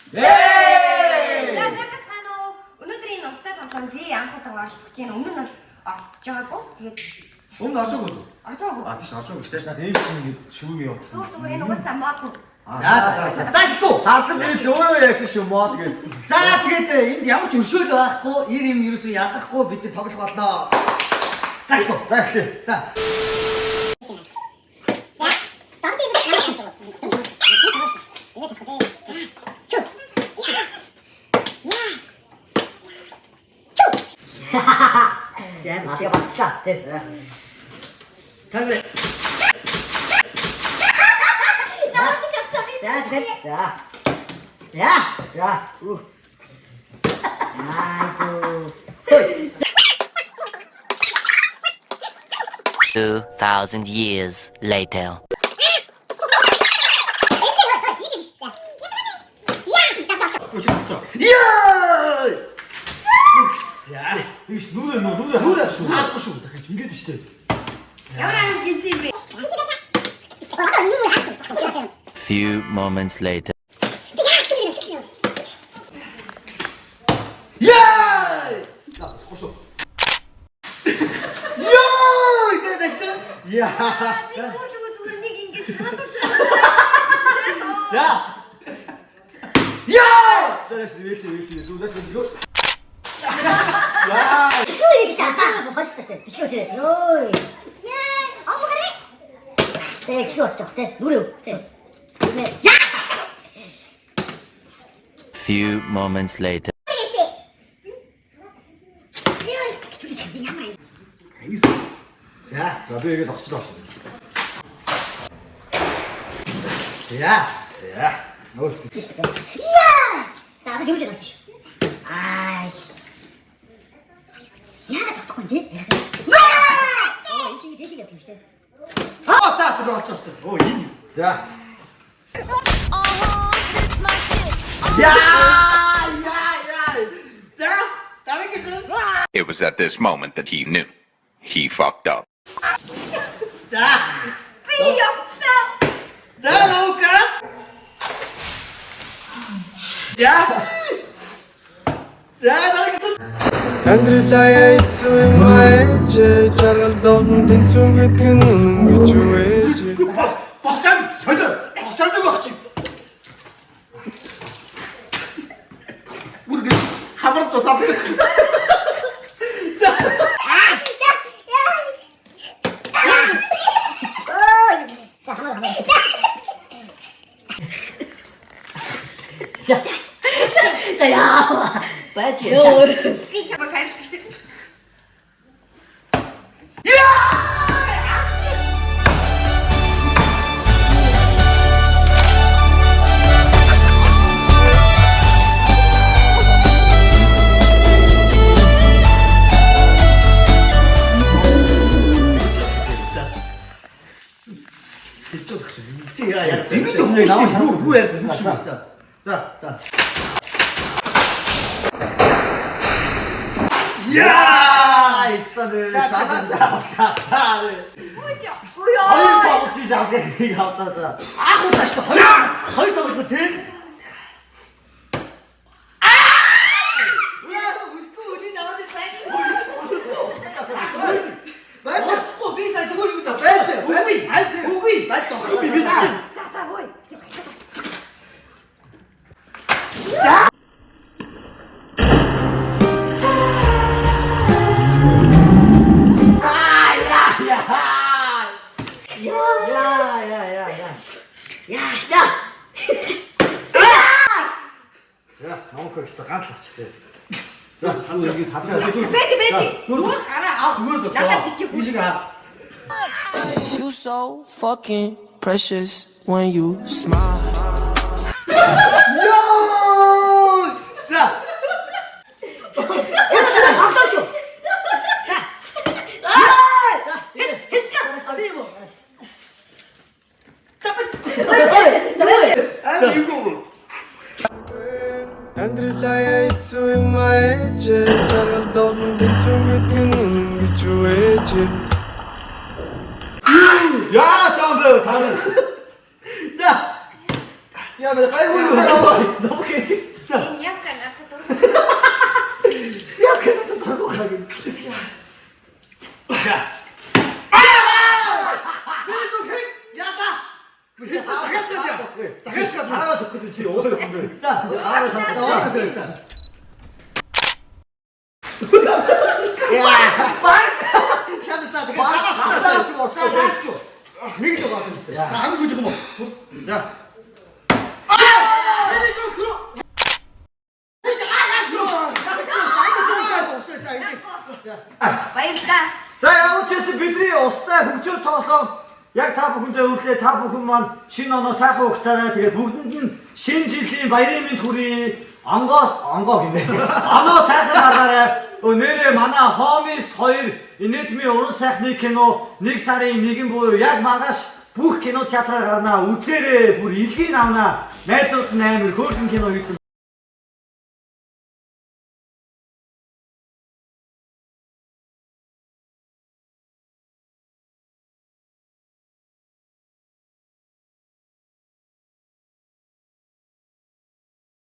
Ээ! За, сайн бацгаана уу? Өнөөдөр энэ устай тоглоомд би анх удаа оролцож байна. Өмнө нь бол оролцож байгаагүй. Тэгээд Өмнө орж байгаагүй юу? орж байгаагүй. А, тийш орж байгаагүй шүү дээ. Наад энэ чинь ингэ шүүг явах. Зүгээр зүгээр энэ угаасаа мод. За за за. За гэлгүй. Харсан би өөрөө яасан шүү мод гээд. За тэгээд энд ямар ч өршөөл байхгүй, ир юм ерөөсөө ялгахгүй бид нар тоглох болно. За гэлгүй. За, эхлэе. За. Яа, тэгээ батслаа. Тэ. Та нар За, тэ. За. За. За. Үу. Айгуу. 2,000 years later. Үгүй чи авцаа. Яа! За. Ийш нүрэ нүү нүрэ нүрэ шүү. Хаахгүй шүү. Дахиж ингэж биш үү? Ямар аим гинт юм бэ? Few moments later. Яа! Хошоо. Йоо! Тэр дагсан. Яа. Би бүр зүгээр нэг ингэж шатуулж байгаа. За. Яа! За, вэлч вэлч зүудээс вэлч. Яа. Юу юм шатаа бохолсоо. Бичлээ үү? Йоо. Яа, омгорэ. За, яг чихээ болчих тэ. Нүрээ. Тэ. Яа! Few moments later. За. За, би ингэж огчлоо. За. За. Нөө. Яа! За, одоо гэмлээ болсон шүү. Ааш. Яагаад тогтохгүй юм те? Яа! Оо, энэ чинь дэшиг явах юм шүү дээ. Аа за тэр олж авсан. Оо энэ юу? За. Яа! Яа! Яа! За. Дараагийн нь. It was at this moment that he knew. He fucked up. За. Би явцлаа. За лаука. За. За дараагийн нь. Амьдралаа хэцүү юм ээжээ. Жаргал зовлон тэнцүү гэдэг нь үнэн гэж юу ээжээ. Босчаа солио. Босчаа зүг багч. Бүр ингэ хамар тусаад. За, хамаар хамаар. За. За яа. Бач. Йоо. Би чамайг хайрлах шиг. Тий яа яа. Ингэж өгөх намайг юу юу яриад байна. За. За. За. Яа! Истад. За за за. Үгүй ёо. Хоёр тоглож ийш авах нэг авдаа за. Аах удаа шүү. Хоёр хоёр тоглох тий. Аа! Үсгүй үний наваад цайг. Байж чадахгүй би сая зүгээр юу гэж байж. Үгүй. Аль үгүй. Байж зогсох би би чи. За за хөөе. Яа, яа, яа, яа. Яа, яа. За, намайг ихтэй ганц л авчихсан. За, хаа ингэж хацаа. Бэж бэж. Зүгээр гараа ав. Зүгээр зогсоо. Надад бити Би шиг аа. You so fucking precious when you smile. Йоо! За. Тоглоо шүү. За. Аа! За. Хэлж байгаа. Би юм уу? Аа юу Амьдралаа хэцүү юм ээжээ. Жаргал зовлон тэнцүү гэдэг нь үнэн гэж юу ээжээ. Яа, таам бэ? Та нар. За. Яа, гайгүй юу? Намайг. байсан бэ? За, аваараа санаа. За. Яа. Багш. Чад за тэгээд чад за цааш юу. Нэг л байгаа юм. За хамгийн сүүлийн юм уу? За. Аа! Энийг дөрөв. Баярлалаа. За, ямар ч байсан бидний устай хөгжөөр тоглоом яг та бүхэндээ өглөө, та бүхэн маань шинэ оноо сайхан угтаарай. Тэгээ бүгдэнд нь шинэ жилийн баярын мэнд хүргэе. Онгоос онгоо гинэ. Оноо сайхан гаргаарай. Нэрээ манай Homies 2 инээдмийн уран сайхны кино 1 сарын 1 буюу яг маргааш бүх кино театраар гарнаа. Үзээрэй. Бүр илгийн авнаа. Найзууд нь амар хөөрхөн кино хийсэн.